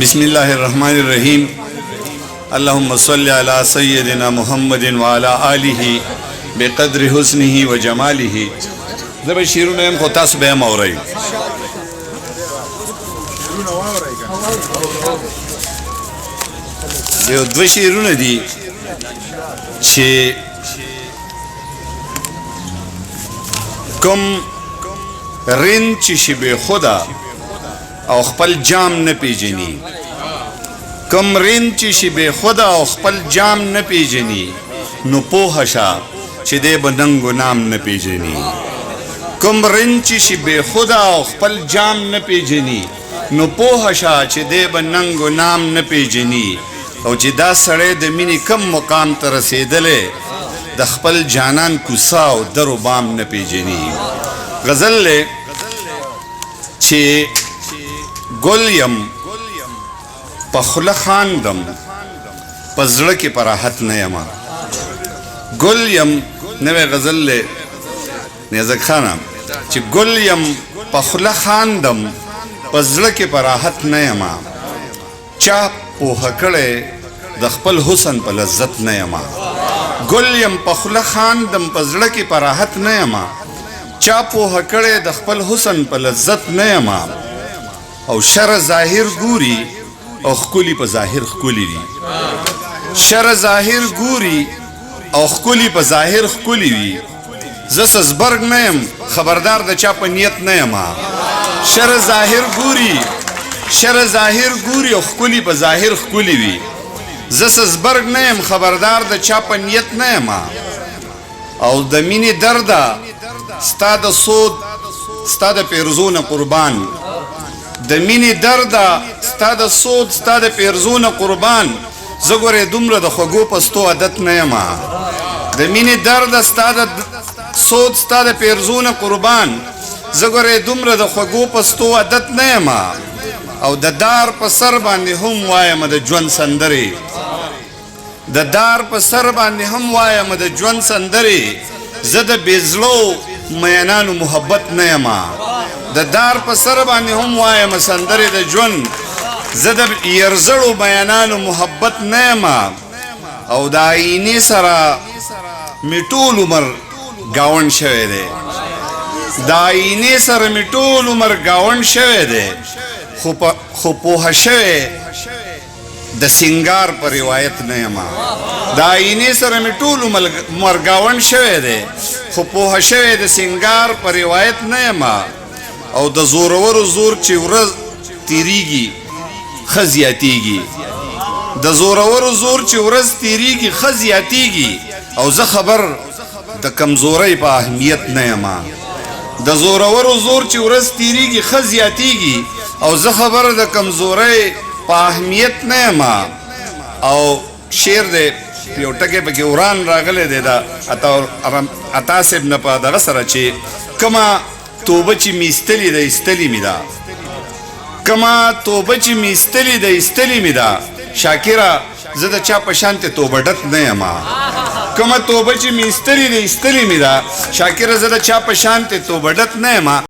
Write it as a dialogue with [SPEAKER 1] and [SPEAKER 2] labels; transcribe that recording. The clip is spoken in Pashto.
[SPEAKER 1] بسم الله الرحمن الرحیم. اللهم صل على سيدنا محمد وعلى آله بقدر حسنه وجماله. زه به شعرونه یم، خو تاسو به هم اورئ. یو دوه شعرونه دي چې کوم رند چې شي بې خوده او خپل جام نه پیژني، کوم رند چې شي بې خوده او خپل جام نه پیژني، نو پوه شه چې دی به ننګ و نام نه پیژني. کوم رند چې شي بې خوده او خپل جام نه پیژني، نو پوه شه چې دی به ننګ و نام نه پیژني. او چې دا سړی د مینې کم مقام ته رسېدلی، د خپل جانان کوڅه او در و بام نه پیژني. غزل دی چې ګل یم په خوله خاندم، په زړه کې په راحت نه یم. ګل یم، نوی غزل دی نیازک خانه، چې ګل یم په خوله خاندم، په زړه کې په راحت نه یم. چا پوهه کړی د خپل حسن په لذت نه یم. ګل یم په خوله خاندم، په زړه کې په راحت نه یم. چا پوهه کړی د خپل حسن په لذت نه یم. او شر ظاهر ګوري او ښکلي په ظاهر ښکلي وي. شر ظاهر ګوري او ښکلي په ظاهر ښکلي وي. زه څه زبرګ نه یم، خبردار د چا په نیت نه یم. شر ظاهر ګوري، شر ظاهر ګوري او ښکلي په ظاهر ښکلي وي. زه څه زبرګ نه یم، خبردار د چا په نیت نه یم. او د مینې درده ستا د سود ستا د پیرزو نه قربان، د مینې درده ستا د سود ستا د پیرزو نه قربان. زه ګورې دومره د خوږو پستو عادت نه یم. د مینې درده ستا د سود ستا د پیرزو نه قربان، زه ګورې دومره د خوږو پستو عادت نه یم. او د دار په سر باندې هم وایم د ژوند سندرې، د دار په سر باندې هم وایم د ژوند سندرې. زه د بې زړو مینانو محبت نه یم. د دار په سر باندې هم وایم سندرې د ژوند، زه د یرزړو مینانو محبت نه یم. او د آینې سره مې ټول عمر ګاونډ شوی دی، د آینې سره مې ټول عمر ګاونډ شوی دی، خو پوهه شوی د سنگار په روایت نه یم. د آینې سره مې ټول عمر ګاونډ شوی دی، خو پوهه شوی د سنگار په روایت نه یم. او د زورورو زور چې ورځ تیریږي ښه زیاتیږي، د زورورو زور چې ورځ تیریږي ښه زیاتیږي. او زه خبر د کمزورۍ په اهمیت نه یم. د زورورو زور چې ورځ تیریږي ښه زیاتیږي، او زه خبر د کمزورۍ په اهمیت نه یم. او شعر دی، یو ټکی پکې وران راغلی دی د عطا صاحب نه په دغه سره چې کومه توبه چې مې ایستلې ده ایستلې مې ده، کومه توبه چې مې ایستلې ده ایستلې مې ده، شاکره زه د چا په شان ته توبه ډت نه یم. کومه توبه چې مې ایستلې ده ایستلې مې ده، شاکره زه د چا په شان ته توبه ډت نه یم.